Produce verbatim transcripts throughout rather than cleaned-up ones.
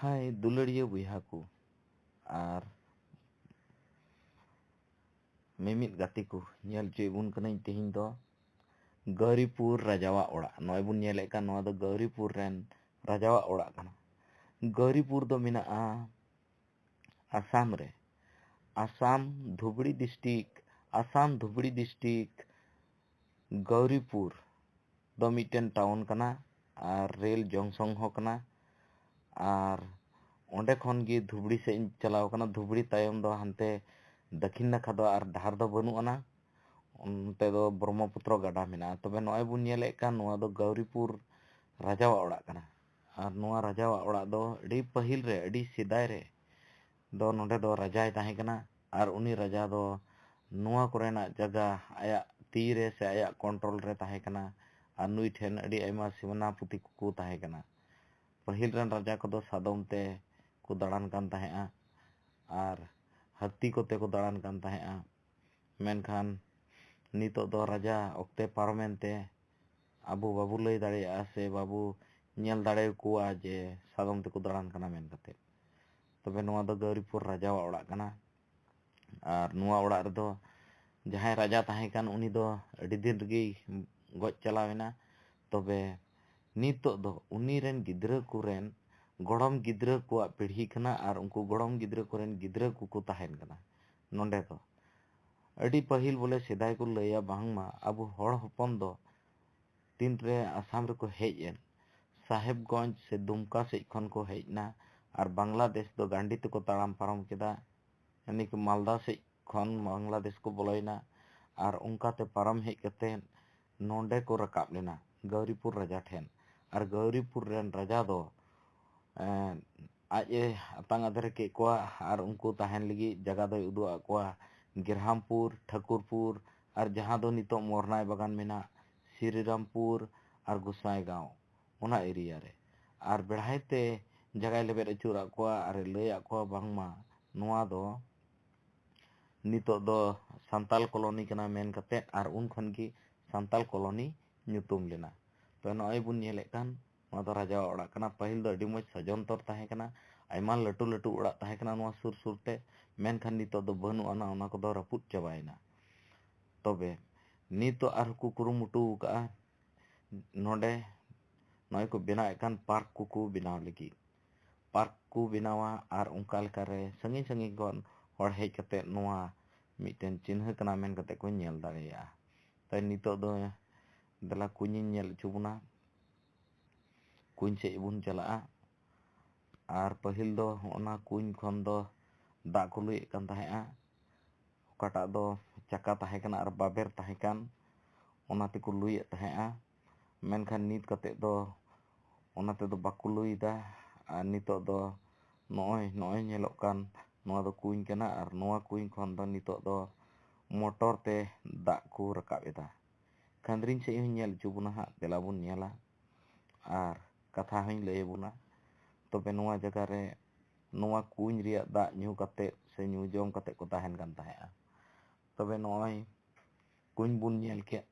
ᱦᱟᱭ ᱫᱩᱞᱟᱹᱲᱤᱭᱟᱹ ᱵᱚᱭᱦᱟ ᱠᱚ ᱟᱨ ᱢᱤᱢᱤᱫ ᱜᱟᱛᱮ ᱠᱚ, ᱧᱮᱞ ᱦᱚᱪᱚᱭᱮᱫ ᱵᱚᱱ ᱠᱟᱹᱱᱟᱹᱧ ᱛᱮᱦᱮᱧ ᱫᱚ ᱜᱟᱹᱨᱤᱯᱩᱨ ᱨᱟᱡᱟᱣᱟᱜ ᱚᱲᱟᱜ᱾ ᱱᱚᱜᱼᱚᱭ ᱵᱚᱱ ᱧᱮᱞᱮᱫ ᱠᱟᱱ, ᱱᱚᱣᱟ ᱫᱚ ᱜᱟᱹᱨᱤᱯᱩᱨ ᱨᱮᱱ ᱨᱟᱡᱟᱣᱟᱜ ᱚᱲᱟᱜ ᱠᱟᱱᱟ᱾ ᱜᱟᱹᱨᱤᱯᱩᱨ ᱫᱚ ᱢᱮᱱᱟᱜᱼᱟ ᱟᱥᱟᱢ ᱨᱮ, ᱟᱥᱟᱢ ᱫᱷᱩᱵᱽᱲᱤ ᱰᱤᱥᱴᱤᱠ, ᱟᱥᱟᱢ ᱫᱷᱩᱵᱽᱲᱤ ᱰᱤᱥᱴᱤᱠ ᱜᱟᱹᱨᱤᱯᱩᱨ ᱫᱚ ᱢᱤᱫᱴᱮᱱ ᱴᱟᱣᱩᱱ ᱠᱟᱱᱟ ᱟᱨ ᱨᱮᱞ ᱡᱚᱝᱥᱚᱱ ᱦᱚᱸ ᱠᱟᱱᱟ᱾ ᱟᱨ ᱚᱸᱰᱮ ᱠᱷᱚᱱ ᱜᱮ ᱫᱷᱩᱵᱽᱲᱤ ᱥᱮᱫ ᱤᱧ ᱪᱟᱞᱟᱣ ᱠᱟᱱᱟ᱾ ᱫᱷᱩᱵᱽᱲᱤ ᱛᱟᱭᱚᱢ ᱫᱚ ᱦᱟᱱᱛᱮ ᱫᱟᱹᱠᱷᱤᱱ ᱱᱟᱠᱷᱟ ᱫᱚ ᱟᱨ ᱰᱟᱦᱟᱨ ᱫᱚ ᱵᱟᱹᱱᱩᱜ ᱟᱱᱟ, ᱚᱱᱛᱮ ᱫᱚ ᱵᱨᱚᱦᱢᱚᱯᱩᱛᱨᱚ ᱜᱟᱰᱟ ᱢᱮᱱᱟᱜᱼᱟ᱾ ᱛᱚᱵᱮ ᱱᱚᱜᱼᱚᱭ ᱵᱚᱱ ᱧᱮᱞᱮᱫ ᱠᱟᱱ, ᱱᱚᱣᱟ ᱫᱚ ᱜᱟᱹᱣᱨᱤᱯᱩᱨ ᱨᱟᱡᱟᱣᱟᱜ ᱚᱲᱟᱜ ᱠᱟᱱᱟ᱾ ᱟᱨ ᱱᱚᱣᱟ ᱨᱟᱡᱟᱣᱟᱜ ᱚᱲᱟᱜ ᱫᱚ ᱟᱹᱰᱤ ᱯᱟᱹᱦᱤᱞ ᱨᱮ, ᱟᱹᱰᱤ ᱥᱮᱫᱟᱭ ᱨᱮ ᱫᱚ ᱱᱚᱰᱮ ᱫᱚ ᱨᱟᱡᱟᱭ ᱛᱟᱦᱮᱸ ᱠᱟᱱᱟ᱾ ᱟᱨ ᱩᱱᱤ ᱨᱟᱡᱟ ᱫᱚ ᱱᱚᱣᱟ ᱠᱚᱨᱮᱱᱟᱜ ᱡᱟᱭᱜᱟ ᱟᱭᱟᱜ ᱛᱤ ᱨᱮ ᱥᱮ ᱟᱭᱟᱜ ᱠᱚᱱᱴᱨᱳᱞ ᱨᱮ ᱛᱟᱦᱮᱸ ᱠᱟᱱᱟ᱾ ᱟᱨ ᱱᱩᱭ ᱴᱷᱮᱱ ᱟᱹᱰᱤ ᱟᱭᱢᱟ ᱥᱮᱱᱟᱯᱚᱛᱤ ᱠᱚᱠᱚ ᱛᱟᱦᱮᱸ ᱠᱟᱱᱟ᱾ ᱯᱟᱹᱦᱤᱞ ᱨᱮᱱ ᱨᱟᱡᱟ ᱠᱚᱫᱚ ᱥᱟᱫᱚᱢ ᱛᱮ ᱠᱚ ᱫᱟᱬᱟᱱ ᱠᱟᱱ ᱛᱟᱦᱮᱸᱫᱼᱟ ᱟᱨ ᱦᱟᱹᱛᱤ ᱠᱚᱛᱮ ᱠᱚ ᱫᱟᱬᱟᱱ ᱠᱟᱱ ᱛᱟᱦᱮᱸᱫᱼᱟ᱾ ᱢᱮᱱᱠᱷᱟᱱ ᱱᱤᱛᱚᱜ ᱫᱚ ᱨᱟᱡᱟ ᱚᱠᱛᱮ ᱯᱟᱨᱚᱢᱮᱱ ᱛᱮ ᱟᱵᱚ ᱵᱟᱵᱚ ᱞᱟᱹᱭ ᱫᱟᱲᱮᱭᱟᱜᱼᱟ ᱥᱮ ᱵᱟᱵᱚ ᱧᱮᱞ ᱫᱟᱲᱮᱭᱟᱠᱚᱣᱟ ᱡᱮ ᱥᱟᱫᱚᱢ ᱛᱮᱠᱚ ᱫᱟᱬᱟᱱ ᱠᱟᱱᱟ ᱢᱮᱱ ᱠᱟᱛᱮ᱾ ᱛᱚᱵᱮ ᱱᱚᱣᱟ ᱫᱚ ᱜᱟᱹᱣᱨᱤᱯᱩᱨ ᱨᱟᱡᱟᱣᱟᱜ ᱚᱲᱟᱜ ᱠᱟᱱᱟ᱾ ᱟᱨ ᱱᱚᱣᱟ ᱚᱲᱟᱜ ᱨᱮᱫᱚ ᱡᱟᱦᱟᱸᱭ ᱨᱟᱡᱟ ᱛᱟᱦᱮᱸ ᱠᱟᱱ, ᱩᱱᱤ ᱫᱚ ᱟᱹᱰᱤ ᱫᱤᱱ ᱨᱮᱜᱮᱭ ᱜᱚᱡ ᱪᱟᱞᱟᱣ ᱮᱱᱟ᱾ ᱛᱚᱵᱮ ᱱᱤᱛᱚᱜ ᱫᱚ ᱩᱱᱤ ᱨᱮᱱ ᱜᱤᱫᱽᱨᱟᱹ ᱠᱚᱨᱮᱱ ᱜᱚᱲᱚᱢ ᱜᱤᱫᱽᱨᱟᱹ ᱠᱚᱣᱟᱜ ᱯᱤᱲᱦᱤ ᱠᱟᱱᱟ ᱟᱨ ᱩᱱᱠᱩ ᱜᱚᱲᱚᱢ ᱜᱤᱫᱽᱨᱟᱹ ᱠᱚᱨᱮᱱ ᱜᱤᱫᱽᱨᱟᱹ ᱠᱚᱠᱚ ᱛᱟᱦᱮᱱ ᱠᱟᱱᱟ ᱱᱚᱰᱮ ᱫᱚ᱾ ᱟᱹᱰᱤ ᱯᱟᱹᱦᱤᱞ ᱵᱚᱞᱮ ᱥᱮᱫᱟᱭ ᱠᱚ ᱞᱟᱹᱭᱟ ᱵᱟᱝᱢᱟ ᱟᱵᱚ ᱦᱚᱲ ᱦᱚᱯᱚᱱ ᱫᱚ ᱛᱤᱱᱨᱮ ᱟᱥᱟᱢ ᱨᱮᱠᱚ ᱦᱮᱡ ᱮᱱ, ᱥᱟᱦᱮᱵᱽᱜᱚᱸᱡᱽ ᱥᱮ ᱫᱩᱢᱠᱟ ᱥᱮᱫ ᱠᱷᱚᱱ ᱠᱚ ᱦᱮᱡ ᱮᱱᱟ ᱟᱨ ᱵᱟᱝᱞᱟᱫᱮᱥ ᱫᱚ ᱜᱟᱱᱰᱤ ᱛᱮᱠᱚ ᱛᱟᱲᱟᱢ ᱯᱟᱨᱚᱢ ᱠᱮᱫᱟ᱾ ᱭᱟᱱᱤ ᱠᱤ ᱢᱟᱞᱫᱟ ᱥᱮᱫ ᱠᱷᱚᱱ ᱵᱟᱝᱞᱟᱫᱮᱥ ᱠᱚ ᱵᱚᱞᱚᱭᱮᱱᱟ ᱟᱨ ᱚᱱᱠᱟᱛᱮ ᱯᱟᱨᱚᱢ ᱦᱮᱡ ᱠᱟᱛᱮ ᱱᱚᱰᱮ ᱠᱚ ᱨᱟᱠᱟᱵ ᱞᱮᱱᱟ ᱜᱟᱣᱨᱤᱯᱩᱨ ᱨᱟᱡᱟ ᱴᱷᱮᱱ᱾ ᱟᱨ ᱜᱟᱣᱨᱤᱯᱩᱨ ᱨᱮᱱ ᱨᱟᱡᱟ ᱫᱚ, ᱮᱸ, ᱟᱡ ᱮ ᱟᱛᱟᱝ ᱟᱫᱮᱨ ᱠᱮᱫ ᱠᱚᱣᱟ ᱟᱨ ᱩᱱᱠᱩ ᱛᱟᱦᱮᱱ ᱞᱟᱹᱜᱤᱫ ᱡᱟᱭᱜᱟ ᱫᱚᱭ ᱩᱫᱩᱜ ᱟᱫ ᱠᱚᱣᱟ᱾ ᱜᱮᱨᱦᱟᱢᱯᱩᱨ, ᱴᱷᱟᱹᱠᱩᱨᱯᱩᱨ ᱟᱨ ᱡᱟᱦᱟᱸ ᱫᱚ ᱱᱤᱛᱚᱜ ᱢᱚᱨᱱᱟᱭ ᱵᱟᱜᱟᱱ ᱢᱮᱱᱟᱜ, ᱥᱨᱤᱨᱟᱢᱯᱩᱨ ᱟᱨ ᱜᱩᱥᱟᱭᱜᱟᱸᱣ, ᱚᱱᱟ ᱮᱨᱤᱭᱟ ᱨᱮ᱾ ᱟᱨ ᱵᱮᱲᱦᱟᱭ ᱛᱮ ᱡᱟᱭᱜᱟᱭ ᱞᱮᱵᱮᱫ ᱟᱹᱪᱩᱨᱟᱫ ᱠᱚᱣᱟ ᱟᱨ ᱮ ᱞᱟᱹᱭᱟᱫ ᱠᱚᱣᱟ ᱵᱟᱝᱢᱟ ᱱᱚᱣᱟ ᱫᱚ ᱱᱤᱛᱚᱜ ᱫᱚ ᱥᱟᱱᱛᱟᱞ ᱠᱚᱞᱚᱱᱤ ᱠᱟᱱᱟ ᱢᱮᱱ ᱠᱟᱛᱮᱫ, ᱟᱨ ᱩᱱ ᱠᱷᱚᱱ ᱜᱮ ᱥᱟᱱᱛᱟᱞ ᱠᱚᱞᱚᱱᱤ ᱧᱩᱛᱩᱢ ᱞᱮᱱᱟ᱾ ᱛᱚ ᱱᱚᱜᱼᱚᱭ ᱵᱚᱱ ᱧᱮᱞᱮᱫ ᱠᱟᱱ ᱱᱚᱣᱟ ᱫᱚ ᱨᱟᱡᱟᱣᱟᱜ ᱚᱲᱟᱜ ᱠᱟᱱᱟ᱾ ᱯᱟᱹᱦᱤᱞ ᱫᱚ ᱟᱹᱰᱤ ᱢᱚᱡᱽ ᱥᱟᱡᱚᱱᱛᱚᱨ ᱛᱟᱦᱮᱸ ᱠᱟᱱᱟ, ᱟᱭᱢᱟ ᱞᱟᱹᱴᱩ ᱞᱟᱹᱴᱩ ᱚᱲᱟᱜ ᱛᱟᱦᱮᱸ ᱠᱟᱱᱟ ᱱᱚᱣᱟ ᱥᱩᱨ ᱥᱩᱨ ᱛᱮ, ᱢᱮᱱᱠᱷᱟᱱ ᱱᱤᱛᱚᱜ ᱫᱚ ᱵᱟᱹᱱᱩᱜ ᱟᱱᱟ, ᱚᱱᱟ ᱠᱚᱫᱚ ᱨᱟᱹᱯᱩᱫ ᱪᱟᱵᱟᱭᱮᱱᱟ᱾ ᱛᱚᱵᱮ ᱱᱤᱛᱚᱜ ᱟᱨᱦᱚᱸ ᱠᱚ ᱠᱩᱨᱩᱢᱩᱴᱩ ᱟᱠᱟᱫᱼᱟ, ᱱᱚᱰᱮ ᱱᱚᱜᱼᱚᱭ ᱠᱚ ᱵᱮᱱᱟᱣᱮᱫ ᱠᱟᱱ ᱯᱟᱨᱠ ᱠᱚᱠᱚ ᱵᱮᱱᱟᱣ ᱞᱟᱹᱜᱤᱫ, ᱯᱟᱨᱠ ᱠᱚ ᱵᱮᱱᱟᱣᱟ ᱟᱨ ᱚᱱᱠᱟ ᱞᱮᱠᱟᱨᱮ ᱥᱟᱺᱜᱤᱧ ᱥᱟᱺᱜᱤᱧ ᱠᱷᱚᱱ ᱦᱚᱲ ᱦᱮᱡ ᱠᱟᱛᱮ ᱱᱚᱣᱟ ᱢᱤᱫᱴᱮᱱ ᱪᱤᱱᱦᱟᱹ ᱠᱟᱱᱟ ᱢᱮᱱ ᱠᱟᱛᱮ ᱠᱚ ᱧᱮᱞ ᱫᱟᱲᱮᱭᱟᱜᱼᱟ᱾ ᱛᱟᱭ ᱱᱤᱛᱚᱜ ᱫᱚ ᱫᱮᱞᱟ ᱠᱩᱧᱤᱧ ᱧᱮᱞ ᱦᱚᱪᱚ ᱵᱚᱱᱟ, ᱠᱩᱧ ᱥᱮᱫ ᱵᱚᱱ ᱪᱟᱞᱟᱜᱼᱟ᱾ ᱟᱨ ᱯᱟᱹᱦᱤᱞ ᱫᱚ ᱚᱱᱟ ᱠᱩᱧ ᱠᱷᱚᱱ ᱫᱚ ᱫᱟᱜ ᱠᱚ ᱞᱩᱭᱮᱫ ᱠᱟᱱ ᱛᱟᱦᱮᱸᱫᱼᱟ, ᱚᱠᱟᱴᱟᱜ ᱫᱚ ᱪᱟᱠᱟ ᱛᱟᱦᱮᱸ ᱠᱟᱱᱟ ᱟᱨ ᱵᱟᱵᱮᱨ ᱛᱟᱦᱮᱸ ᱠᱟᱱ, ᱚᱱᱟ ᱛᱮᱠᱚ ᱞᱩᱭᱮᱫ ᱛᱟᱦᱮᱸᱫᱼᱟ᱾ ᱢᱮᱱᱠᱷᱟᱱ ᱱᱤᱛ ᱠᱟᱛᱮᱫ ᱫᱚ ᱚᱱᱟ ᱛᱮᱫᱚ ᱵᱟᱠᱚ ᱞᱩᱭᱮᱫᱟ᱾ ᱟᱨ ᱱᱤᱛᱚᱜ ᱫᱚ ᱱᱚᱜᱼᱚᱭ ᱱᱚᱜᱼᱚᱭ ᱧᱮᱞᱚᱜ ᱠᱟᱱ ᱱᱚᱣᱟ ᱫᱚ ᱠᱩᱧ ᱠᱟᱱᱟ ᱟᱨ ᱱᱚᱣᱟ ᱠᱩᱧ ᱠᱷᱚᱱ ᱫᱚ ᱱᱤᱛᱚᱜ ᱫᱚ ᱢᱚᱴᱚᱨ ᱛᱮ ᱫᱟᱜ ᱠᱚ ᱨᱟᱠᱟᱵ ᱮᱫᱟ᱾ ᱠᱷᱟᱸᱫᱽᱨᱤᱧ ᱥᱮᱫ ᱦᱚᱸᱧ ᱧᱮᱞ ᱦᱚᱪᱚ ᱵᱚᱱᱟ ᱦᱟᱸᱜ, ᱫᱮᱞᱟ ᱵᱚᱱ ᱧᱮᱞᱟ ᱟᱨ ᱠᱟᱛᱷᱟ ᱦᱚᱸᱧ ᱞᱟᱹᱭ ᱟᱵᱚᱱᱟ᱾ ᱛᱚᱵᱮ ᱱᱚᱣᱟ ᱡᱟᱭᱜᱟ ᱨᱮ ᱱᱚᱣᱟ ᱠᱩᱧ ᱨᱮᱭᱟᱜ ᱫᱟᱜ ᱧᱩ ᱠᱟᱛᱮᱫ ᱥᱮ ᱧᱩ ᱡᱚᱢ ᱠᱟᱛᱮᱫ ᱠᱚ ᱛᱟᱦᱮᱱ ᱠᱟᱱ ᱛᱟᱦᱮᱸᱫᱼᱟ᱾ ᱛᱚᱵᱮ ᱱᱚᱜᱼᱚᱭ ᱠᱩᱧ ᱵᱚᱱ ᱧᱮᱞ ᱠᱮᱫ,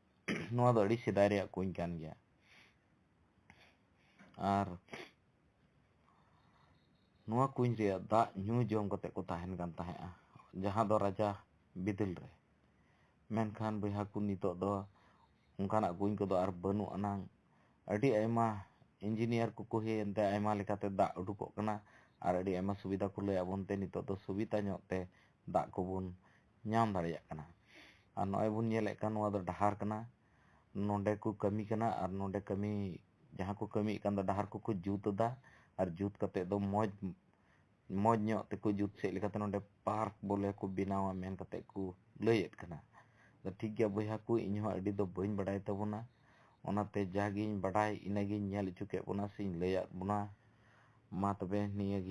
ᱱᱚᱣᱟ ᱫᱚ ᱟᱹᱰᱤ ᱥᱮᱫᱟᱭ ᱨᱮᱭᱟᱜ ᱠᱩᱧ ᱠᱟᱱ ᱜᱮᱭᱟ᱾ ᱟᱨ ᱱᱚᱣᱟ ᱠᱩᱧ ᱨᱮᱭᱟᱜ ᱫᱟᱜ ᱧᱩ ᱡᱚᱢ ᱠᱟᱛᱮ ᱠᱚ ᱛᱟᱦᱮᱱ ᱠᱟᱱ ᱛᱟᱦᱮᱸᱫᱼᱟ, ᱡᱟᱦᱟᱸ ᱫᱚ ᱨᱟᱡᱟ ᱵᱤᱫᱟᱹᱞ ᱨᱮ᱾ ᱢᱮᱱᱠᱷᱟᱱ ᱵᱚᱭᱦᱟ ᱠᱚ, ᱱᱤᱛᱚᱜ ᱫᱚ ᱚᱱᱠᱟᱱᱟᱜ ᱠᱩᱧ ᱠᱚᱫᱚ ᱟᱨ ᱵᱟᱹᱱᱩᱜ ᱟᱱᱟᱝ᱾ ᱟᱹᱰᱤ ᱟᱭᱢᱟ ᱤᱧᱡᱤᱱᱤᱭᱟᱨ ᱠᱚᱠᱚ ᱦᱮᱡ ᱮᱱᱛᱮ ᱟᱭᱢᱟ ᱞᱮᱠᱟᱛᱮ ᱫᱟᱜ ᱩᱰᱩᱠᱚᱜ ᱠᱟᱱᱟ ᱟᱨ ᱟᱹᱰᱤ ᱟᱭᱢᱟ ᱥᱩᱵᱤᱫᱷᱟ ᱠᱚ ᱞᱟᱹᱭ ᱟᱵᱚᱱ ᱛᱮ ᱱᱤᱛᱚᱜ ᱫᱚ ᱥᱩᱵᱤᱫᱷᱟ ᱧᱚᱜ ᱛᱮ ᱫᱟᱜ ᱠᱚᱵᱚᱱ ᱧᱟᱢ ᱫᱟᱲᱮᱭᱟᱜ ᱠᱟᱱᱟ᱾ ᱟᱨ ᱱᱚᱜᱼᱚᱭ ᱵᱚᱱ ᱧᱮᱞᱮᱫ ᱠᱟᱱ ᱱᱚᱣᱟ ᱫᱚ ᱰᱟᱦᱟᱨ ᱠᱟᱱᱟ, ᱱᱚᱰᱮ ᱠᱚ ᱠᱟᱹᱢᱤ ᱠᱟᱱᱟ ᱟᱨ ᱱᱚᱰᱮ ᱠᱟᱹᱢᱤ, ᱡᱟᱦᱟᱸ ᱠᱚ ᱠᱟᱹᱢᱤᱭᱮᱫ ᱠᱟᱱ ᱫᱚ ᱰᱟᱦᱟᱨ ᱠᱚᱠᱚ ᱡᱩᱛ ᱮᱫᱟ ᱟᱨ ᱡᱩᱛ ᱠᱟᱛᱮᱫ ᱫᱚ ᱢᱚᱡᱽ ᱢᱚᱡᱽ ᱧᱚᱜ ᱛᱮᱠᱚ ᱡᱩᱛ ᱥᱮᱫ ᱞᱮᱠᱟᱛᱮ ᱱᱚᱰᱮ ᱯᱟᱨᱠ ᱵᱚᱞᱮ ᱠᱚ ᱵᱮᱱᱟᱣᱟ ᱢᱮᱱ ᱠᱟᱛᱮᱫ ᱠᱚ ᱞᱟᱹᱭᱮᱫ ᱠᱟᱱᱟ᱾ ᱟᱫᱚ ᱴᱷᱤᱠ ᱜᱮᱭᱟ ᱵᱚᱭᱦᱟ ᱠᱚ, ᱤᱧ ᱦᱚᱸ ᱟᱹᱰᱤ ᱫᱚ ᱵᱟᱹᱧ ᱵᱟᱰᱟᱭ ᱛᱟᱵᱚᱱᱟ, ᱚᱱᱟᱛᱮ ᱡᱟᱜᱤᱧ ᱵᱟᱰᱟᱭ ᱤᱱᱟᱹᱜᱤᱧ ᱧᱮᱞ ᱦᱚᱪᱚ ᱠᱮᱫ ᱵᱚᱱᱟ ᱥᱮᱧ ᱞᱟᱹᱭᱟᱫ ᱵᱚᱱᱟ᱾ ᱢᱟ ᱛᱚᱵᱮ ᱱᱤᱭᱟᱹ ᱜᱮ᱾